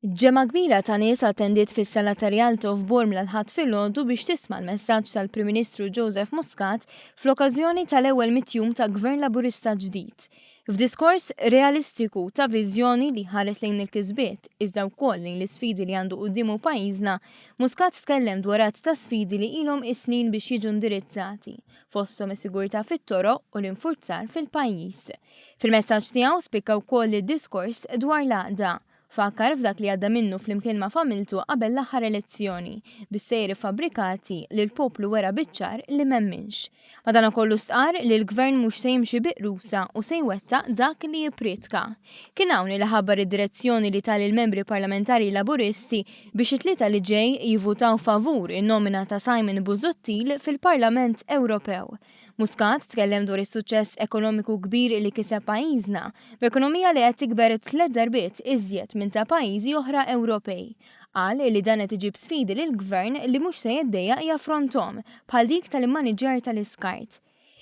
Ġemgħa kbira ta' nies attendiet fis-Sala ta' Rialto f'Bormla l-Ħadd filgħodu biex tisma' l-messaġġ tal-Prim Ministru Joseph Muscat fl-okkażjoni tal-ewwel mitjum ta' Gvern Laburista ġdid. F'diskors realistiku ta' viżjoni li ħares lejn il-kisbiet iżda wkoll lejn l-isfidi li għandu quddiemu pajjiżna, Muscat tkellem dwar għadd ta' sfidi li ilhom is-snin biex jiġu indirizzati, fosthom is-sigurtà fit-toroq u l-infurzar fil-pajjiż. Fil-messaġġ tiegħu spikka wkoll id-diskors dwar l-għaqda. Fakkar f'dak li għadda minnu flimkien ma' familtu qabel l-aħħar elezzjoni, bi stejjer iffabbrikati li l-poplu wera biċ-ċar li m'emminx. Madankollu stqarr li l-Gvern mhux se jimxi bi qrusa u se jwettaq dak li jipprietka. Kien hawn li ħabbar id-direzzjoni li ta lill-membri parlamentari Laburisti biex it-Tlieta li ġej jivvutaw favur in-nomina ta' Simon Busuttil fil-Parlament Ewropew. Muscat tkellem dwar is-suċċess ekonomiku kbir li kiseb pajjiżna, b'ekonomija li qed tikber tliet darbiet iżjed minn ta' pajjiżi oħra Ewropej. Qal li dan qed iġib sfidi lill-Gvern li mhux se jiddejjaq jaffronthom, bħal dik tal-immaniġġjar tal-iskart.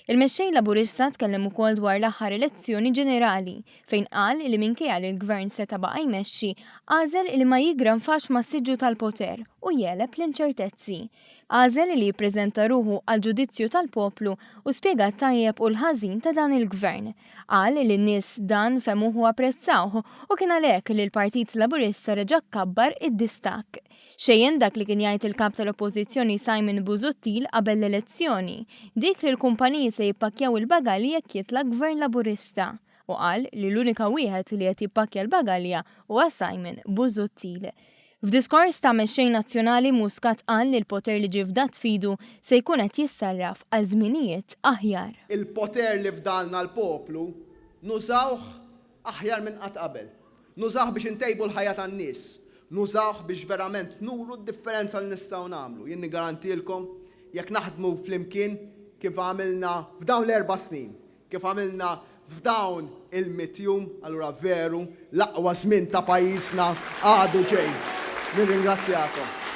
Il-Mexxej Laburista tkellem ukoll dwar l-aħħar elezzjoni ġenerali, fejn qal li minkejja li l-Gvern seta' baqa' jmexxi, għażel li ma jiggranfax mas-siġġu tal-poter u jegħleb l-inċertezzi. Għażel li jippreżenta ruħu għall-ġudizzju tal-poplu u spjega t-tajjeb u l-ħażin ta' dan il-Gvern. Qal li n-nies dan fehmuh u apprezzawh u kien għalhekk li l-Partit Laburista reġa' kabbar id-distakk. Xejjen dak li kien jgħid il-Kap tal-Oppożizzjoni Simon Busuttil qabel l-elezzjoni, dik li l-kumpaniji se jippakkjaw il-bagalji jekk jitla' Gvern Laburista u qal li l-unika wieħed li qed jippakkja l-bagalja huwa Simon Busuttil. F'diskors ta' mexxej nazzjonali Muscat qal li l-poter li ġie fdat f'idu se jkun qed jissarraf għal żminijiet aħjar. Il-poter li fdalna l-poplu nużawh aħjar minn qatt qabel. Nużawh biex intejbu l-ħajja tan-nies. Nużawh biex verament nuru d-differenza li nistgħu nagħmlu. Jien niggarantilkom jekk naħdmu flimkien kif għamilna f'dawn l-erba' snin, Kif għamilna f'dawn il-mitt jum, allura veru l-aqwa żmien ta' pajjiżna għadu ġej. Nirringrazzjakom.